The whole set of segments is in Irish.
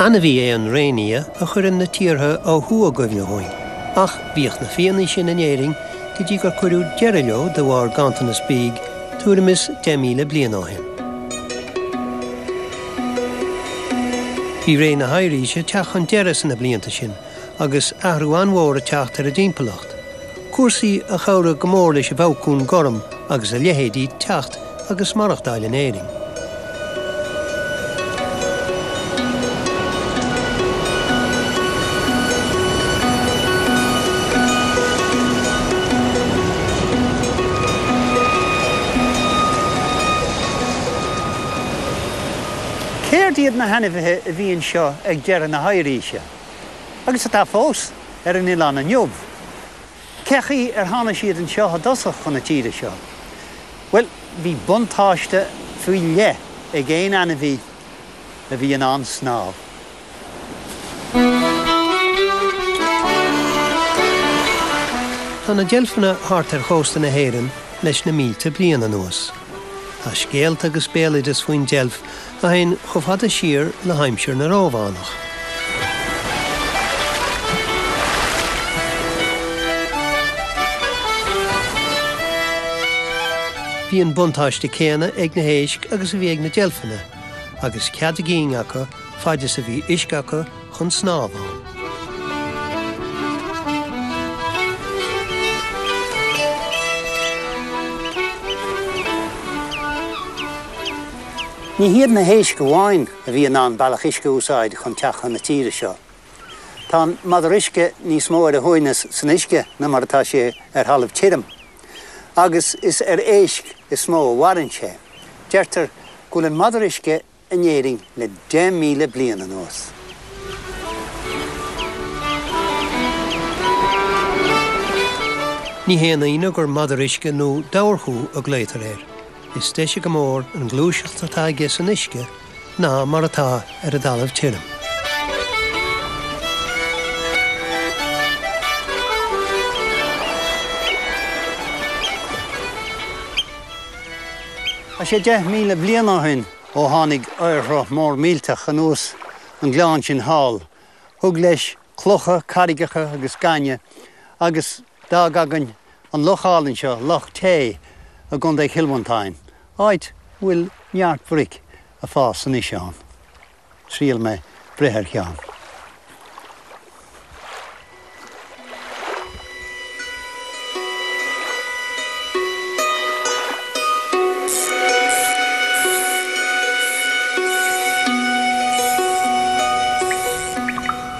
Ainmhí é an réinfhia a chuireann na tíortha ó thuaidh i gcuimhne dhúinn, ach bhíodh na fianna sin in Éirinn go dtí gur cuireadh deireadh leo de bharr ganntanas bídh tuairim is 10,000 bliain ó shin. Bhí ré na hoighir-aoise ag teacht chun deiridh sna blianta sin agus athrú an-mhór ag teacht ar an dtimpeallacht, cúrsaí a chabhraigh go mór leis an bhfabhcún gorm agus a leithéidí teacht agus maireachtáil in Éirinn. Céard iad na hainmhithe a bhí anseo ag deireadh na hoighir-aoise, agus atá fós ar an oileán inniu? Cé chaoi ar tháinig siad anseo i dtosach chun na tíre seo? Bhuel, bhí buntáiste faoi leith ag aon ainmhí a bhí in ann snámh. Tá na deilfeanna thart ar chósta na hÉireann leis na mílte bliain anuas. Tá scéalta agus béaloideas faoin deilf a théann chomh fada siar le haimsir na Rómhánach. Bhí an buntáiste céanna ag na héisc agus a bhí ag na deilfeanna, agus cead a gcinn acu faid is a bhí uisce acu chun snámh ann. Ní hiad na héisc amháin a bhí in ann bealach uisce a úsáid chun teacht chun na tíre seo. Tá an madra uisce níos mó ar a shuaimhneas san uisce ná mar atá sé ar thalamh tirim. Agus is ar éisc is mó a mhaireann sé. Deirtear go bhfuil an madra uisce in Éirinn le 10,000 bliain anuas. Ní haon ionadh gur madra uisce nó dobharchú a ghlaotar air. Is deise go mór an ghluaiseacht atá aige san uisce ná mar atá ar an dtalamh tirim. Tá sé 10,000 bliain ó shin ó tháinig oighearshruth mór millteach anuas an gleann sin thall. Thug leis clocha, carraigeacha agus gaineamh agus d'fhág againn an loch álainn seo, Loch Té i gContae Chill Mhantáin, áit a bhfuil neart bric ag fás anois ann. Triailfidh mé breith ar cheann.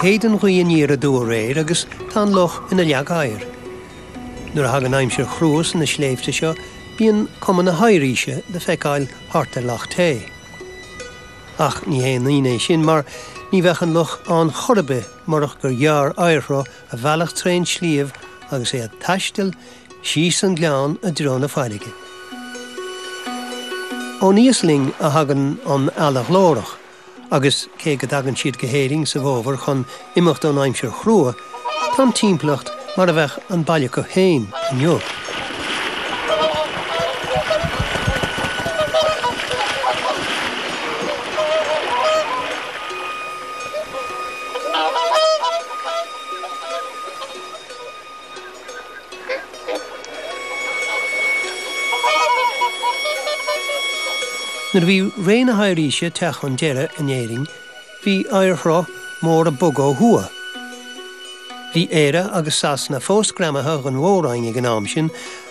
Shéid an ghaoth aniar aduaidh aréir agus tá an loch ina leac oighir. Nuair a thagann aimsir chrua sna sléibhte seo bíonn cuma na hoighir-aoise le feiceáil thart ar Loch Té. Ach ní haon ionadh é sin mar ní bheadh an loch ann chor ar bith murach gur ghearr oighearshruth a bhealach trén sliabh agus é ag taisteal síos an gleann i dtreo na farraige. Ón Íoslainn a thagann an eala ghlórach agus cé go dtagann siad go hÉirinn sa bhfómhar chun imeacht ón aimsir chrua, tá an timpeallacht mar a bheadh an baile acu féin inniu. Nuair a bhí ré na hoighir-aoise ag teacht chun deiridh in Éirinn, bhí oighearshruth mór ag bogadh ó thuaidh. Bhí Éire agus Sasana fós greamaithe den mhór-roinn ag an am sin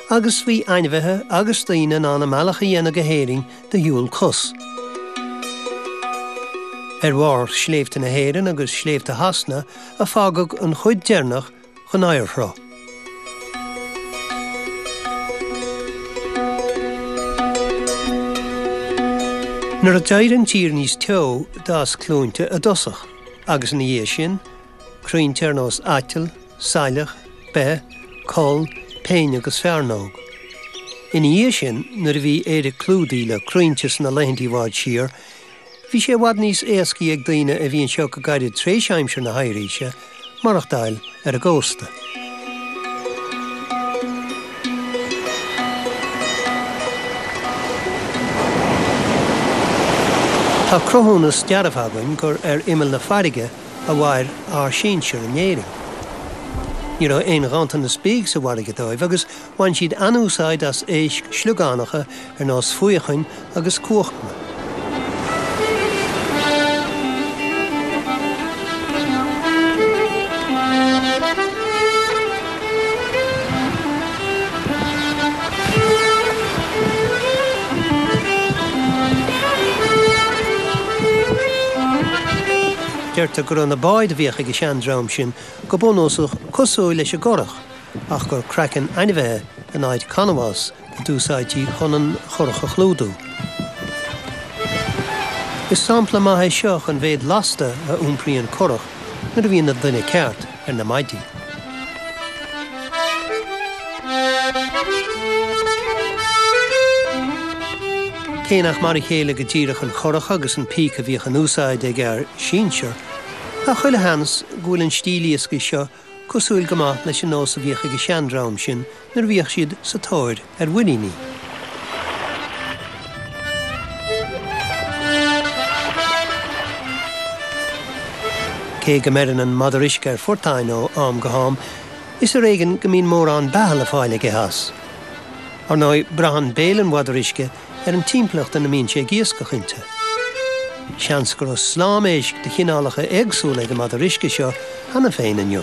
agus bhí ainmhithe agus daoine in ann a mbealach a dhéanamh go hÉirinn de shiúl cos. Ar bharr shléibhte na hÉireann agus sléibhte Shasana a fágadh an chuid deireanach den oighearshruth. Nuair a d'éirigh an tír níos teo, d'fhás cluainte i dtosach, agus ina dhiaidh sin, crainnte ar nós aiteal, saileach, beith, coll, péine agus fearnóg. Ina dhiaidh sin, nuair a bhí Éire clúdaithe le crainnte sna laethanta i bhfad siar, Bhí sé i bhfad níos éascaí ag daoine a bhí anseo go gairid tar éis aimsir na hoighir-aoise maireachtáil ar an gcósta. Tá cruthúnas dearfa againn gur ar imeall na farraige a mhair ár sinsir in Éirinn. Ní raibh aon ghanntanas bídh sa bhfarraige dóibh agus bhain siad an-úsáid as éisc sliogánacha ar nós faochain agus cuachma. Deirtear go raibh na báid a bhíodh ag an seandream sin go bunúsach cosúil leis an gcurach ach gur craiceann ainmhithe in áit canbhás a d'úsáidtí chun an churach a chlúdú. Is sampla maith é seo den mhéid lasta a iompraíonn curach nuair a bhíonn an duine ceart ar na maidí. Cé nach mar a chéile go díreach an churach agus an píc a bhíodh in úsáid ag ár sinsir, tá chuile sheans go bhfuil an stíl iascaigh seo cosúil go maith leis an nós a bhíodh ag an seandream sin nuair a bhíodh siad sa tóir ar mhuiríní. Cé go mbeireann an madra uisce ar phortáin ó am go ham, is ar éigean go mbíonn mórán beatha le fáil aige as. Ar ndóigh, braitheann béal an mhadra uisce ar an timpeallacht ina mbíonn sé ag iascach inti. Seans go raibh slám éisc de chineálacha éagsúla ag an madra uisce seo cheana féin inniu.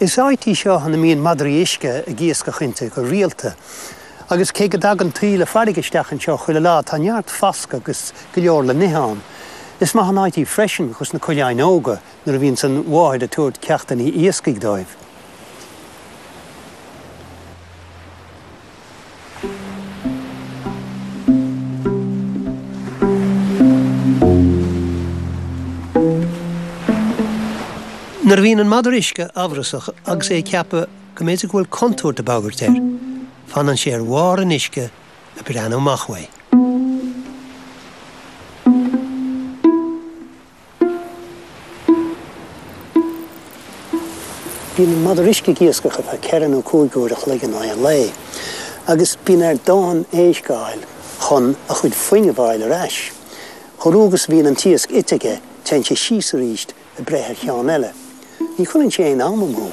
Is áit í seo ina mbíonn madraí uisce ag iascach inti go rialta agus cé go dtagann taoille farraige isteach anseo chuile lá tá neart fascadh agus go leor le n-ithe ann. Is maith an áit í freisin dhos na coileáin óga nuair a bhíonns an mháthair ag tabhairt ceachtanna iascaigh dóibh. Nuair a bhíonn an madra uisce amhrasach agus é ag ceapadh go mb'fhéidir go bhfuil contúirt ag bagairt air, fanann sé ar bharr an uisce ag breathnú amach uaidh. Bíonn an madra uisce ag iascach ar feadh ceithre nó chúig uair a chloig in aghaidh an lae agus bíonn air dóthain éisc a fháil chun a chuid fuinnimh a fháil ar ais. Chomh luath agus a bhíonn an t-iasc ite aige, téann sé síos arís ag breith ar cheann eile. Ní chuireann sé aon am amú.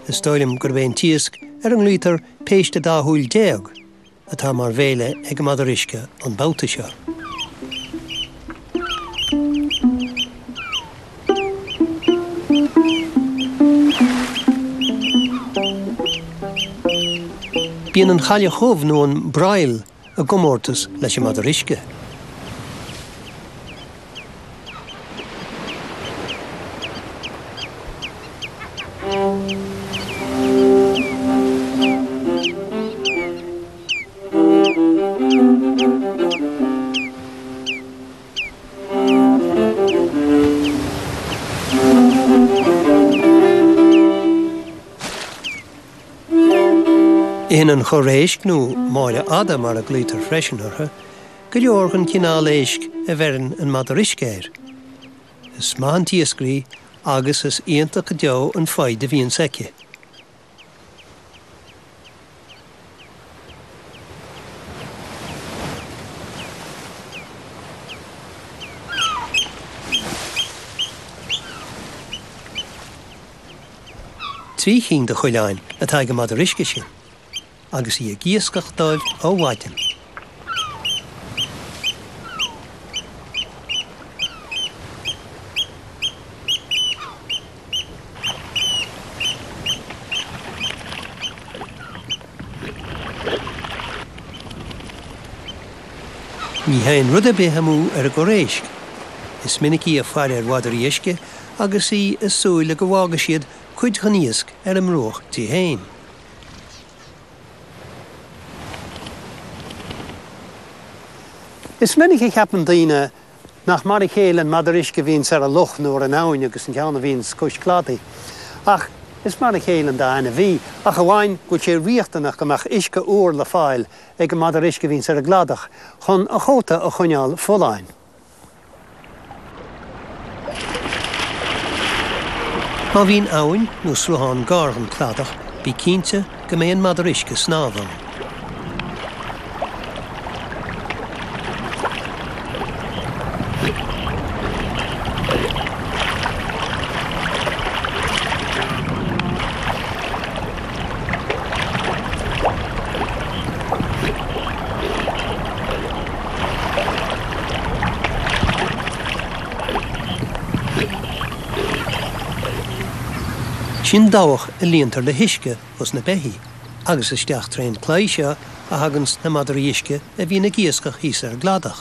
Is dóigh liom gurb é an t-iasc ar a nglaoitear péiste dá shúil déag atá mar bhéile ag an madra uisce an babhta seo. Bíonn an chailleach dhubh nó an broigheall i gcomórtas leis an madra uisce. Itheann an chorr éisc, nó Máire Fhada mar a glaoitear freisin uirthi, go leor den chineál éisc a bheireann an madra uisce air. Is maith an t-iascaire í agus is iontach go deo an foighid a bhíonns aici. 3 chinn de choileáin atá ag an madra uisce sin, agus í ag iascach dóibh ó mhaidin. Ní théann rud ar bith amú ar an gcorr éisc. Is minic í ag faire ar mhadraí uisce agus í ag súil le go bhfágfaidh siad cuid den iasc ar an mbruach di féin. Is minic a cheapann daoine nach mar a chéile an madra uisce a bhíonns ar an loch nó ar an abhainn agus an ceann a bhíonns cois cladaigh. Ach is mar a chéile an dá ainmhí, ach amháin go bhfuil sé riachtanach go mbeadh uisce úr le fáil ag an madra uisce a bhíonns ar an gcladach chun a chóta a choinneáil folláin. Má bhíonn abhainn nó sruthán gar don chladach, bí cinnte go mbeidh an madra uisce ag snámh ann. Sin dabhach a líontar le huisce dos na beithígh, agus isteach trén claí seo a thaganns na madraí uisce a bhíonn ag iascach thíos ar an gcladach.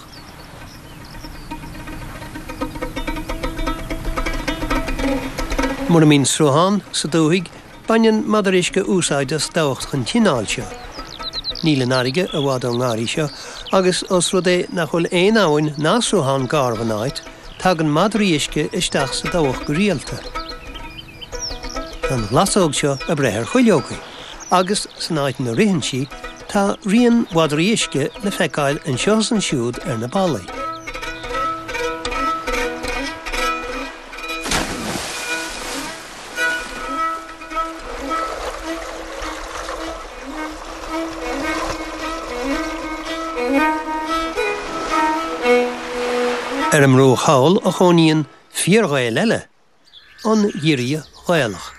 Mura mbíonn sruthán sa dúthaigh, baineann madra uisce úsáid as dabhach den chineál seo. Níl an fharraige i bhfad ón ngarraí seo, agus os rud é nach bhfuil aon abhainn ná sruthán gar don áit, Tagann madraí uisce isteach sa dabhach go rialta. Tá an ghlasóg seo ag breith ar chuileogaí, agus san áit ina ritheann sí, tá rian mhadraí uisce le feiceáil anseo is ansiúd ar na ballaí. Ar an mbruach thall a chónaíonn fíorghael eile, an giorria Gaelach.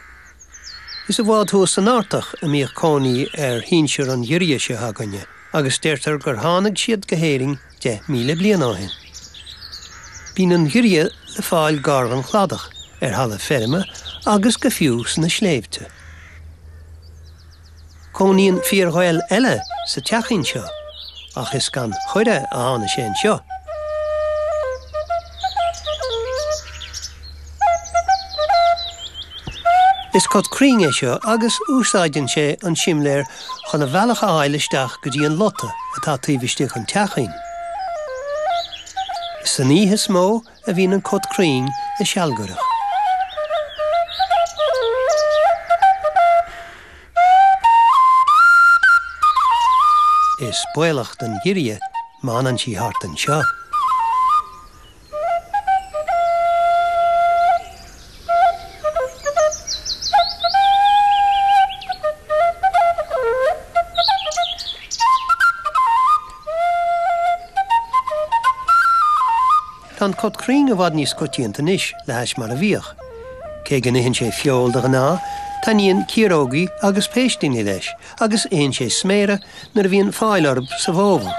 Is i bhfad thuas san Artach a mbíodh cónaí ar shinsir an ghiorria seo againne agus deirtear gur tháinig siad go hÉirinn 10,000 bliain ó shin. Bíonn an giorria le fáil gar don chladach, ar thalamh feirme agus go fiú sna sléibhte. Cónaíonn fíorghael eile sa teachín seo, ach is gan chuireadh a tháinig sé anseo. Is cat crainn é seo agus úsáideann sé an simléar chun a bhealach a fháil isteach go dtí an lota atá taobh istigh den teachín. Is san oíche is mó a bhíonn an cat crainn ag sealgaireacht. Is baolach don ghiorria má fhanann sí thart anseo. Tá an cat crainn i bhfad níos coitianta anois le hais mar a bhíodh. Cé go n-itheann sé feoil de ghnáth, taitníonn ciarógaí agus péistíní leis agus itheann sé sméara nuair a bhíonn fáil orthu sa bhfómhar.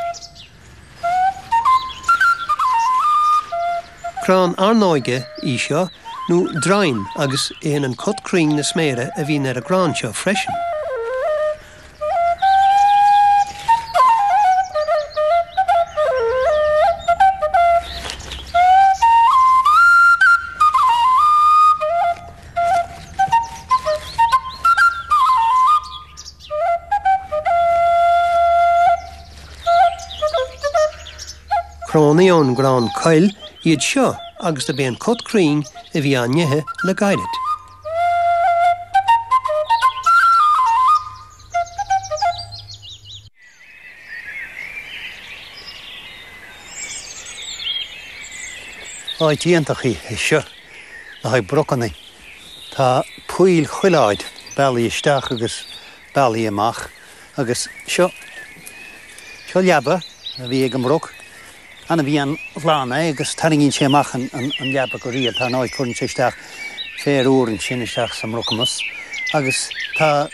Crann arnóige í seo, nó draighean, agus itheann an cat crainn na sméara a bhíonn ar an gcrann seo freisin. Crónaí ón gcrann coill iad seo agus dob é an cat crainn a bhí á n-ithe le gairid. Áit iontach í seo le haghaidh brocanna. Tá poill chuile áit, bealaí isteach agus bealaí amach. Agus seo, seo leaba a bhí ag an mbroc. Ainmhí an-ghlan é agus tarraingíonn sé amach an leaba go rialta, ar ndóigh cuireann sé isteach féar úr ansin isteach sa mbrocamas agus tá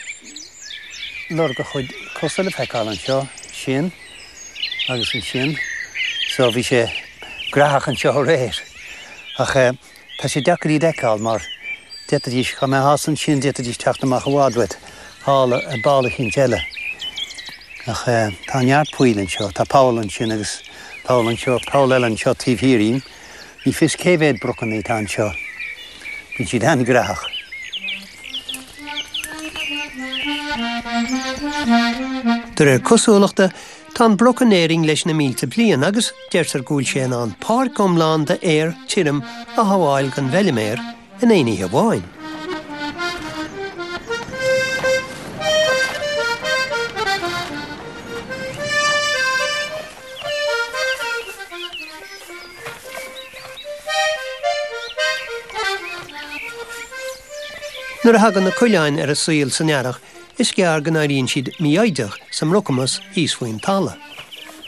lorg a chuid cosa le feiceáil anseo, sin agus ansin. So bhí sé graitheach anseo aréir. Ach tá sé deacair iad a fheiceáil mar d'fhéadfaidís, dá mbeifeása ansin, d'fhéadfaidís teacht amach i bhfad uait thall i bpoll eicínt eile. Ach tá neart poill anseo, tá poll ansin agus poll anseo, poll eile anseo taobh thiar dhíom. Ní fios cé mhéad brocanna atá anseo. Bíonn siad an-ghraitheach. De réir cosúlachta, tá an broc in Éirinn leis na mílte bliain agus deirtear go bhfuil sé in ann páirc iomlán d'fhéar tirim a ghabháil don bhfeilméar in aon oíche amháin. Nuair a thagann na coileáin ar an saol san earrach is gearr go n-éiríonn siad mífhoighdeach sa mbrocamás thíos faoin talamh.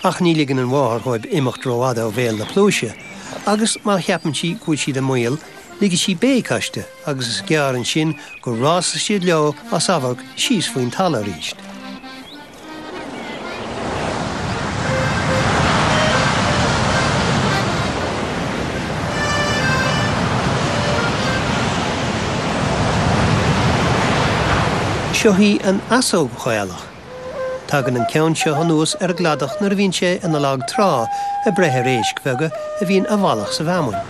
Ach ní ligeann an mháthair dhóibh imeacht rófhada ó bhéal na pluaise, agus má cheapann sí go bhfuil siad i mbaol, ligfidh sí béic aisti agus is gearr ansin go rásfaidh siad leo as amharc síos faoin talamh arís. Seo í an easóg ghaelach. Tagann an ceann seo anuas ar an gcladach nuair a bhíonn sé ina lag trá ag breith ar éisc bheaga a bhíonn i bhfalach sa bhfeamainn.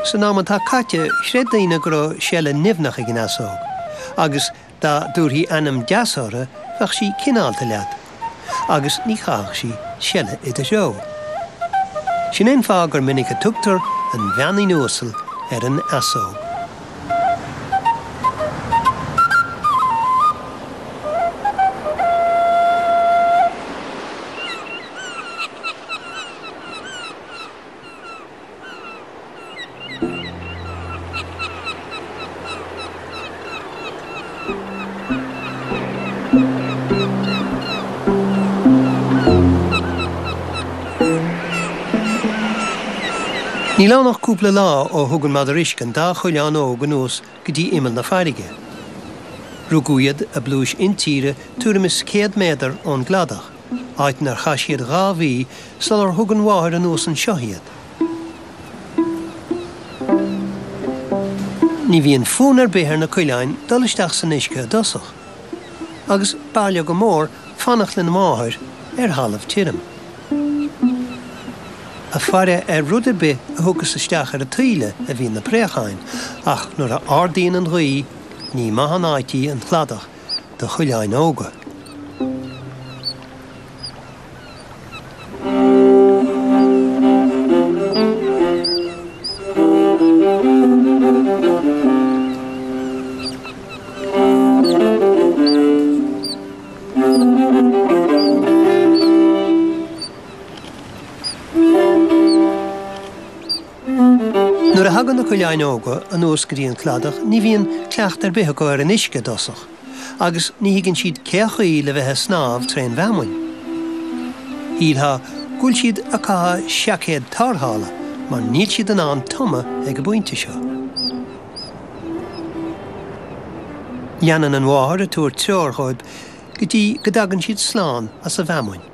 San am atá caite, chreid daoine go raibh seile nimhneach ag an easóg, agus dá dtabharfaí ainm deas uirthi, bheadh sí cineálta leat, agus ní chaithfeadh sí seile i do threo. Sin é an fáth gur minic a tugtar an bheainín uasal ar an easóg. Níl ann ach cúpla lá ó thug an madra uisce an dá choileán óg anuas go dtí imeall na farraige. Rugadh iad i bpluais intíre tuairim is 100 méadar ón gcladach. áit inar chaith siad 2 mhí sular thug an mháthair anuas anseo iad. Ní bhíonn fonn ar bith ar na coileáin dul isteach san uisce i dtosach, agus b'fhearr leo go mór fanacht lena máthair ar thalamh tirim. Ag faire ar rud ar bith a thiocfas isteach ar an taoile a bhíonn na préacháin, ach nuair a ardaíonn an ghaoth, ní maith an áit í an cladach do choileáin óga. Nuair a thagann na coileáin óga anuas go dtí an cladach ní bhíonn cleachtadh ar bith acu ar an uisce i dtosach agus ní thuigeann siad cé chaoi le bheith ag snámh trén bhfeamainn. Shílfeá go bhfuil siad ag caitheamh seaicéad tarrthála mar níl siad in ann tumadh ag an bpointe seo. Leanann an mháthair ag tabhairt treoir dhóibh go dtí go dtagann siad slán as an bhfeamainn.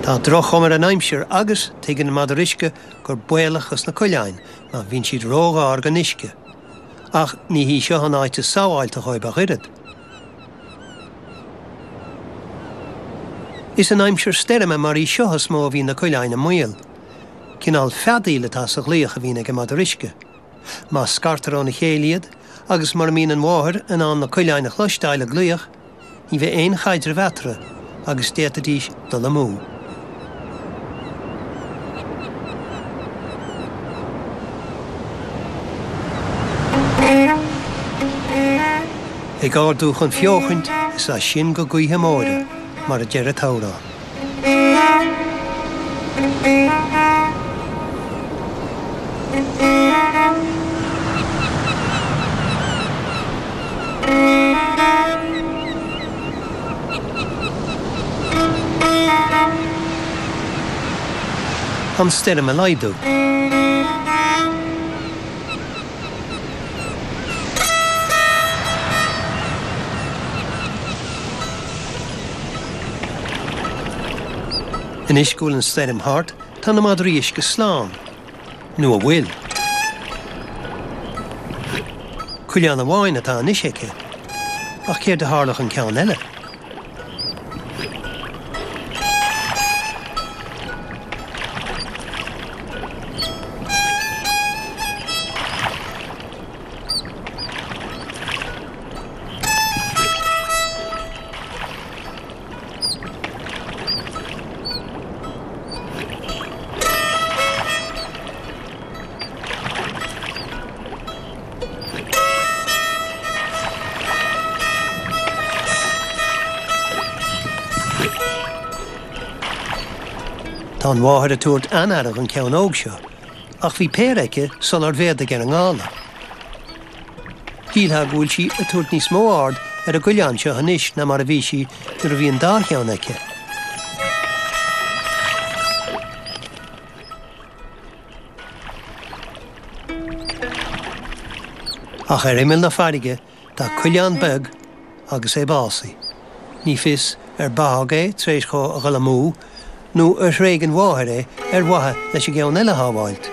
Tá droch-chuma ar an aimsir agus tuigeann an madra uisce gur baolach dos na coileáin má bhíonn siad róghar don uisce. Ach ní hí seo an áit is sábháilte dhóibh ach oiread. Is in aimsir stoirme mar í seo is mó a bhíonn na coileáin i mbaol. Cineál feadaíl atá sa ghlaoch a bhíonn ag an madra uisce. Má scartar óna chéile iad, agus mura mbíonn an mháthair in ann na coileáin a chloisteáil ag glaoch, ní bheidh aon chaidreamh eatarthu agus d'fhéadfaidís dul amú. Ag ardú chun feochaint is as sin go gaoithe móire, mar a deir an t-amhrán. Tá an stoirm ag laghdú. Anois go bhfuil an stoirm thart. Tá na madraí uisce slán. Nó an bhfuil? Coileán amháin atá anois aici. Ach céard a tharlódh don ceann eile? Tá an mháthair ag tabhairt an-aire don cheann óg seo, ach bhí péire aici sular mhéadaigh ar an ngála. Shílfeá go bhfuil sí ag tabhairt níos mó aird ar an gcoileán seo anois ná mar a bhí sí nuair a bhí an dá cheann aici. Ach ar imeall na farraige tá coileán beag agus é básaithe. Ní fios ar báthadh é tar éis dhó a dhul amú nó ar thréig an mháthair é ar mhaithe leis an gceann eile a shábháilt.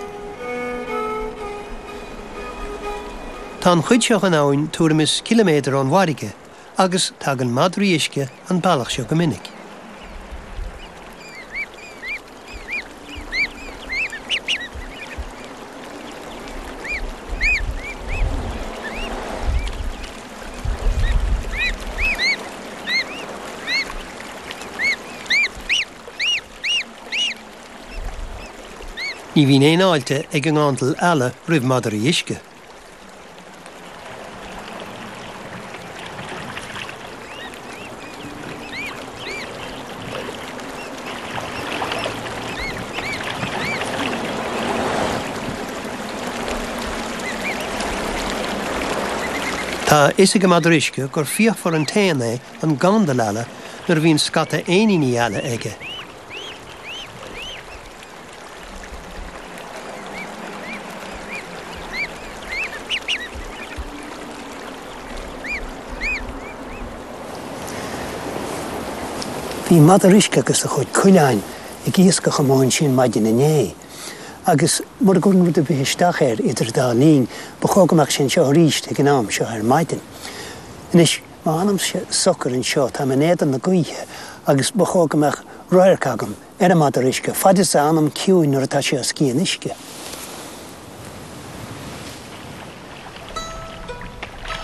Tá an chuid seo den abhainn tuairim is ciliméadar ón bhfarraige agus tagann madraí uisce an bealach seo go minic. Ní bhíonn aon fháilte ag an ngandal eala roimh madraí uisce. Tá a fhios ag an madra uisce gur fíochmhar an t-éan é an gandal eala nuair a bhíonn scata éiníní eala aige. Bhí madra uisce agus a chuid coileáin ag iascach amuigh ansin maidin inné, agus mura gcuireann rud ar bith isteach air idir an dá linn, ba chóir go mbeadh sé anseo arís ag an am seo ar maidin. Anois, má fhanaimse socair anseo, táim in éadan na gaoithe agus ba chóir go mbeadh radharc agam ar an madra uisce, fad is a fhanaim ciúin nuair atá sé os cionn an uisce.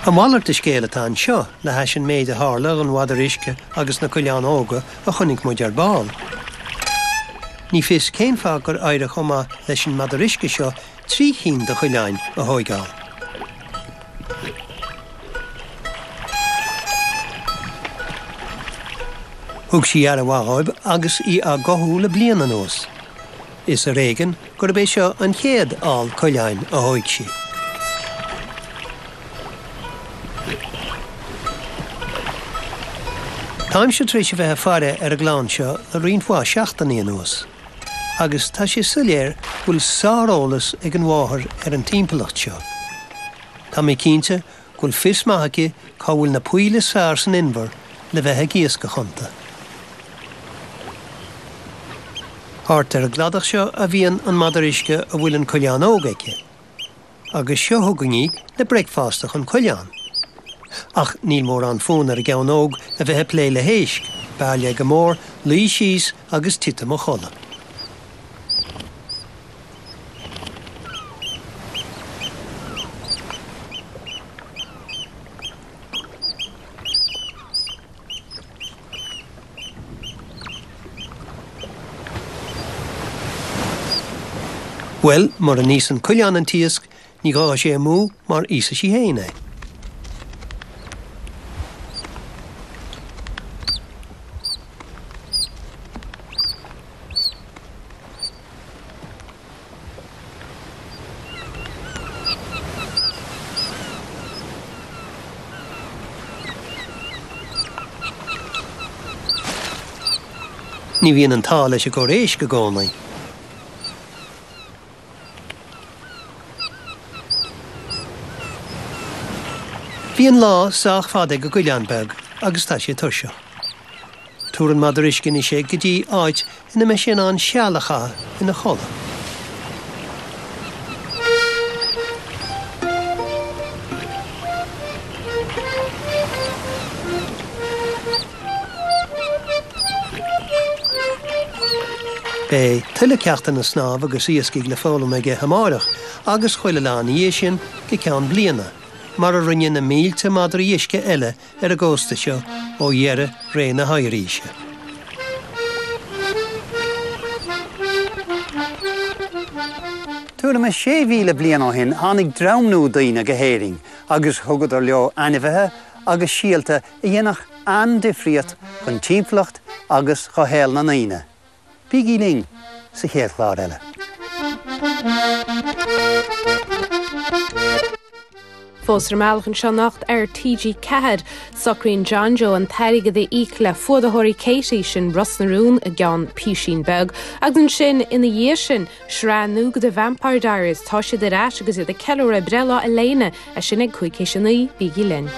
A mhalairt de scéal atá anseo le hais an méid a tharla don mhadra uisce agus na coileáin óga a chonaic muid ar ball. Ní fios cén fáth gur éirigh chomh maith leis an madra uisce seo 3 chinn de choileáin a thóigeáil. Thug sí aire mhaith dhóibh agus í á gcothú le bliain anuas. Is ar éigean gurb é seo an chéad ál coileáin a thóig sí. Táimse tar éis a bheith ag faire ar an gclann seo le roinnt mhaith seachtainí anuas. Agus tá sé soiléir go bhfuil sáreolas ag an mháthair ar an timpeallacht seo. Tá mé cinnte go bhfuil fios maith aici cá bhfuil na poill is fearr san inbhear le bheith ag iascach iontu. Thart ar an gcladach seo a bhíonn an madra uisce a bhfuil an coileán óg aici. Agus seo chugainn í le bricfeasta don choileán. Ach níl mórán fonn ar an gceann óg a bheith ag plé le héisc, b'fhearr léi go mór luí síos agus titim a chodladh. Bhuel, mura n-íosann coileán an t-iasc, ní ghabhfaidh sé amú mar íosfaidh sí féin é. Ní bhíonn an t-ádh leis an gcorr éisc i gcónaí. Bhí an lá sách fada ag an gcoileán beag agus tá sé tuirseach. Tabhair an madra uisce anois é go dtí áit ina mbeidh sé in ann seal a chaitheamh ina chodladh. Beidh tuilleadh ceachtanna snámha agus iascaigh le foghlaim aige amáireach agus chuile lá ina dhiaidh sin go ceann bliana, mar a rinne na mílte madraí uisce eile ar an gcósta seo ó dheireadh ré na hoighir-aoise. Tuairim is 6,000 bliain ó shin tháinig dream nua daoine go hÉirinn agus thugadar leo ainmhithe agus síolta a dhéanfadh an-difríocht don timpeallacht agus do shaol na ndaoine. Bígí linn sa chéad chlár eile. Fós ar an mbealach anseo anocht ar TG4, socraíonn John Joe an t-airgead a íoc le fuadaitheoirí Katie, sin Ros na Rún i gceann písín beag. Agus ansin, ina dhiaidh sin, sraith nua de The Vampire Diaries, tá siad ar ais agus iad ag ceiliúradh breithlá Elena, é sin ag 8:55, bígí linn.